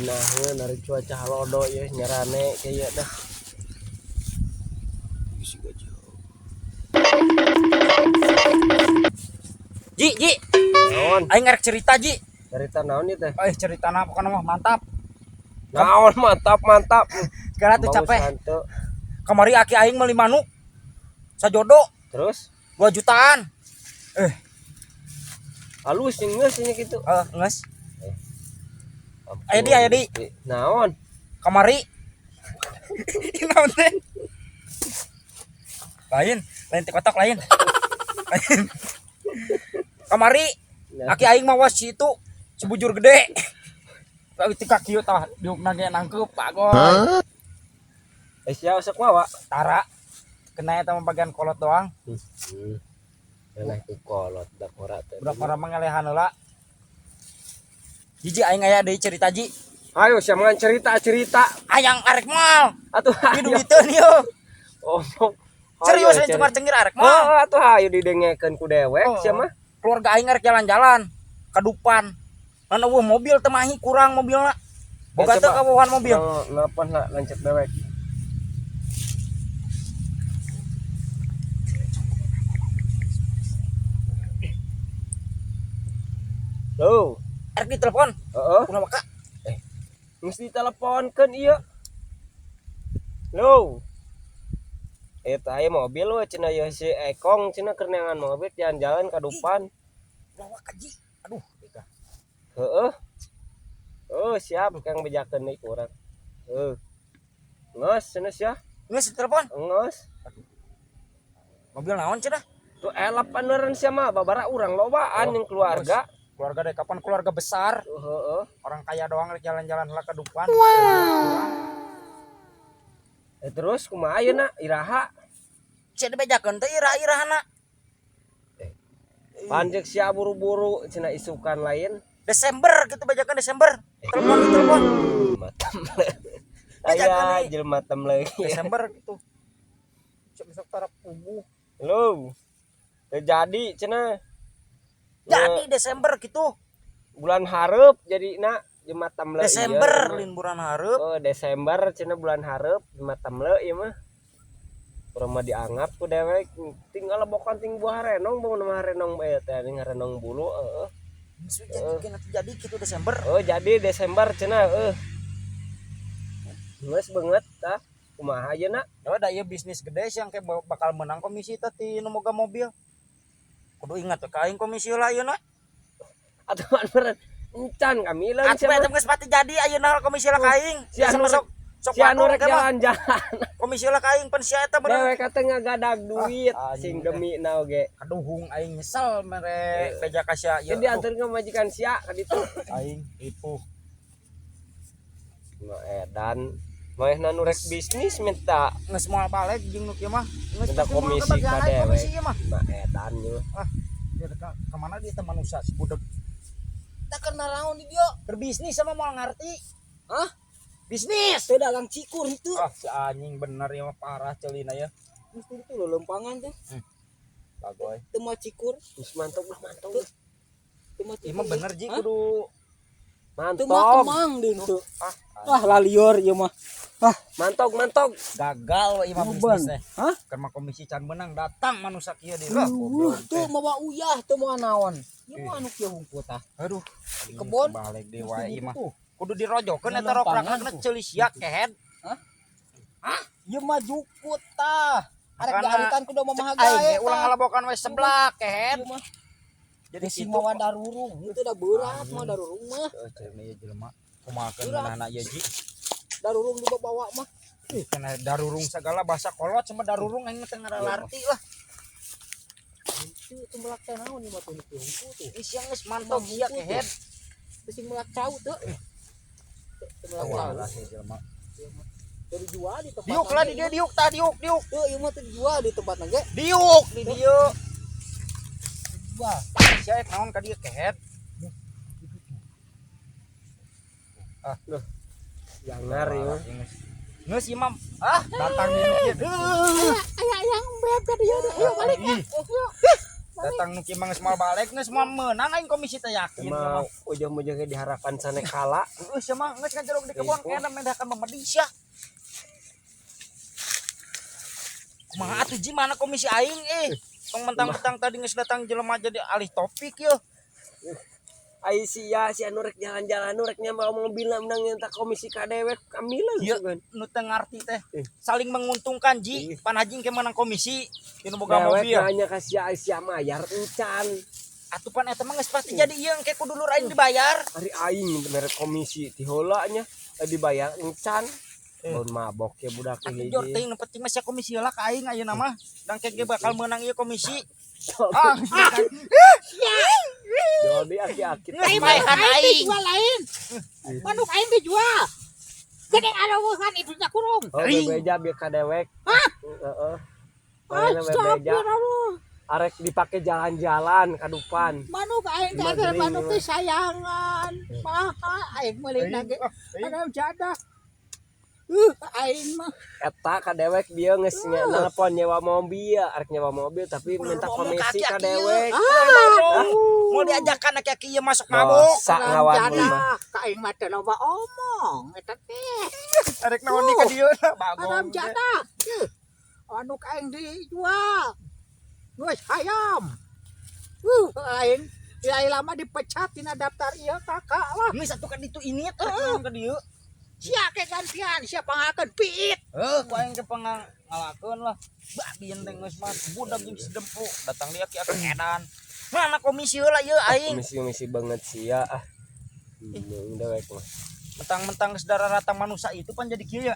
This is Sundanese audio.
Genaheun ari cuaca halodo ieu nyarane kieu dah. Bisi gaji. Ji, Ji, Naon? aing ngarek cerita, Ji. Cerita naon ieu teh? Eh, cerita apa pokoknya mah mantap. Naon mantap mantap. Segala tuh Bangun capek. santu. Kamari aki aing meuli manuk. Sajodo Terus 2 jutaan. Eh, halus yang geus nya kitu. eh geus. Ampun, Aya di, aya di. Gusti. Naon? Kamari. Naon teh? Lain, lain teh kotak lain. Lain. Kamari Nah, aki aing mawa si itu sebujur gede. Tapi tika kieu tah diukna ge nangkeup bagoy. Eh sia sok mawa. Tara kena eta mah bagian kolot doang. Hmm. Eleh ku kolot dak ora teh. Budak orang mah ngelehan heula. Jiji aing aya deui cerita Ji. Ayo sia mah cerita-cerita. Hayang arek moal. Atuh Ieu ayo. duiteun ieu. Oh. Serius lain cuma cengir arek moal. Oh, atuh hayu didengekeun ku dewek Oh. sia mah. Keluarga aing arek jalan-jalan ka Dupan. Mana eueuh mobil teu mahi kurang mobilna. Boga Ya, teu coba. kabogohan mobil. Nelpon lah lanceuk dewek. Loh, Arek ditelepon. heeh. Ulah waka. Geus diteleponkeun ieu. Loh. Eta aya mobil we cenah ieu si Ekong cenah keur neangan mobil jalan-jalan ka Dupan. Ulah waka Ji. Aduh, ika. Heeh. Oh, siap kang bejakeun deui ku urang. Heuh. Geus cenah sia. Geus ditelepon. Geus. Mobil naon cenah? Tuh elap panuran sia mah babara urang lobaan Oh, yang keluarga. Keluarga deh kapan keluarga besar. Tuh heeh. Orang kaya doang rek jalan-jalan heula ka Dupan. Eh terus kumaha ayeuna iraha? Sia dibejakeun teh ira-irahana. Panjek sia buru-buru cenah isukan lain. Desember gitu bejakeun Desember. Telepon telepon. Matem. Bejakeun Aya deui. jelema leuh. Desember gitu. Cek besok tarap puguh. Halo. Terjadi cenah. Jadi Desember gitu. Bulan hareup jadi na jelema tamle ieu. Desember lin bulan hareup. Oh, Desember cenah bulan hareup jelema tamle ieu mah. Urang mah dianggap ku dewek tinggal lebokan ting buah renong bangun mah renong bae teh ning renong bulu heeh. Jadi jadi gitu Desember. Oh, jadi Desember cenah heuh. Geus beungeut tah. Kumaha ayeuna? Ya da ieu bisnis gede sih yang kayak bakal menang komisi teh ti nu moga mobil. Kudu ingat tuh ka aing komisi lah ayeuna. Atuh meureun encan kami leun Atuh eta geus pati jadi ayeuna komisi lah ka aing. Si anu Sok sok Si anu wadul rek ke mah. jalan-jalan. Komisi lah ka aing pan sia eta bener. Dewek teh ngagadag duit Ah, sing anjing demi na oge. Kaduhung aing nyesel mere beja ka sia ieu. Jadi diantar ke majikan sia ka ditu. Aing ripuh. Mah edan. Manehna nu rek bisnis minta Geus moal balik jeung nu kieu mah. Geus minta pasti moal komisi kebagian ka aing dewek. komisi ieu mah. Mah edan ieu. Dia ka mana dia teh manusia si budeg. Tak kenal naon di dia. Berbisnis sama moal ngarti. Hah? Bisnis. Teu dagang cikur itu. Ah, si anjing bener ya mah parah celina ya. Mesti itu loh lempangan tuh. Bagoy. Teu mah cikur, Geus mantap lah mantap. teu mah Ieu cikur. mah bener Ji Hah? kudu Teu mah Mantap. kemang deun tuh. ah Ah lalior ieu mah. Mantap mantap. gagal we ieu mah Beban. bisnis teh. Hah? Keur mah komisi can menang datang manusia kieu deui. Tuh mawa uyah teu mawa naon. Ieu mah anu kieu hungkul tah. Aduh, Di kebon. balik deui wae ieu mah. Tuh. Kudu dirojokeun eta Lempangan rokrakna tuh. ceuli sia kehed. Ieu mah jukut tah. Arek Makana diaritan kudu mamaha Aing gae ge ulah ngalabokan we seblak kehed. Ieu mah Jadi sing kitu mawa darurung, itu dah berat mah darurung mah. Heuh, ceulina ieu jelema. Kumahakeun Berat. ngeunahna ieu Ji. Darurung dibawa mah. Ih, kena darurung segala bahasa kolot sama darurung aing mah teu ngaralarti lah. Itu teu melak teh naon ieu mah tuh nu kieu hungkul tuh. Ih, sia geus mantog sia kehed. Teu sing melak cau teu. Teu melak cau. Wah, ieu jelema. Teu dijual di tempat. Diuk lah di dieu diuk tah diuk diuk. Teu ieu mah teu dijual di tempat ge. Diuk di dieu. Dijual. Sia ek naon ka dieu kehed. Jangar ieu. Geus ieu mah ah datang di nu kieu. Aya yang beb ka dieu ayo balik. Ih. Ayo. Datang nu kieu mah geus moal balik, geus moal meunang aing komisi teh, yakin. Emang ujung-ujungnya diharapkan sanekala. Heeh, sia mah geus ngajerog di kebon Iya. kena mendakan memedi sia. Kumaha atuh, Ji, mana komisi aing eh? Tong mentang-mentang tadi geus datang jelema jadi alih topik yeuh. Ai sia, si anu rek jalan-jalan nu rek nyewa mobil menang yang tak komisi ka dewek ambilan Iya. sugan. Nu teu ngarti teh. Eh. Saling menguntungkan, Ji. Ih. Pan haji ke menang komisi tinu boga Dewek mobil. nanya ka sia, ai sia mayar encan. Atuh pan eta mah geus pasti jadi ieu engke ku dulur aing dibayar. Ari aing mere komisi ti heula nya, dibayar encan. Eh. Mun mabok ya budak Atuh jor hiji. teuing, nu penting mah sia komisi heula ka aing ayeuna mah. Dan ke ge bakal meunang ieu komisi. Ah, Jadi aki-aki Geus teh maehan Aing aing. dijual lain. Manuk aing dijual. Gede ada wuhan itu nya kurung. Oh, bebeja bieu ka dewek. Hah? Heeh. Manehna bebeja Astagfirullah. arek dipake jalan-jalan kadupan. Manuk aing Lima teh gering, manuk lima. teh sayangan. Maha aing meuli ge. Ada jadah. Aing mah Eta ka dewek bieu geus nelpon nyewa mobil, arek nyewa mobil tapi minta Ngomong ka komisi ka aki-aki dewek. ieu. Mau diajakan aki-aki ieu masuk mabok. Dosa ngawan mah. jadah. Ka aing mah teu loba omong eta teh. Arek naon di ka dieu bagong. Adam jadah. Manuk aing dijual. Geus hayam. Aing ya lama dipecat tina daftar ieu kakak lah. Geus atuh ka ditu ini arek naon ka dieu. Sia ke gantian, sia pangakeun piit. Heuh, ku aing ke pangang ngalakeun lah. Babi teh geus mah budak jeung si Dempu datang dia aki-aki edan. Mana komisi heula ieu aing? Komisi-komisi banget sia ah. Bingung dewek mah. Mentang-mentang geus darah rata manusia itu pan jadi kieu ya.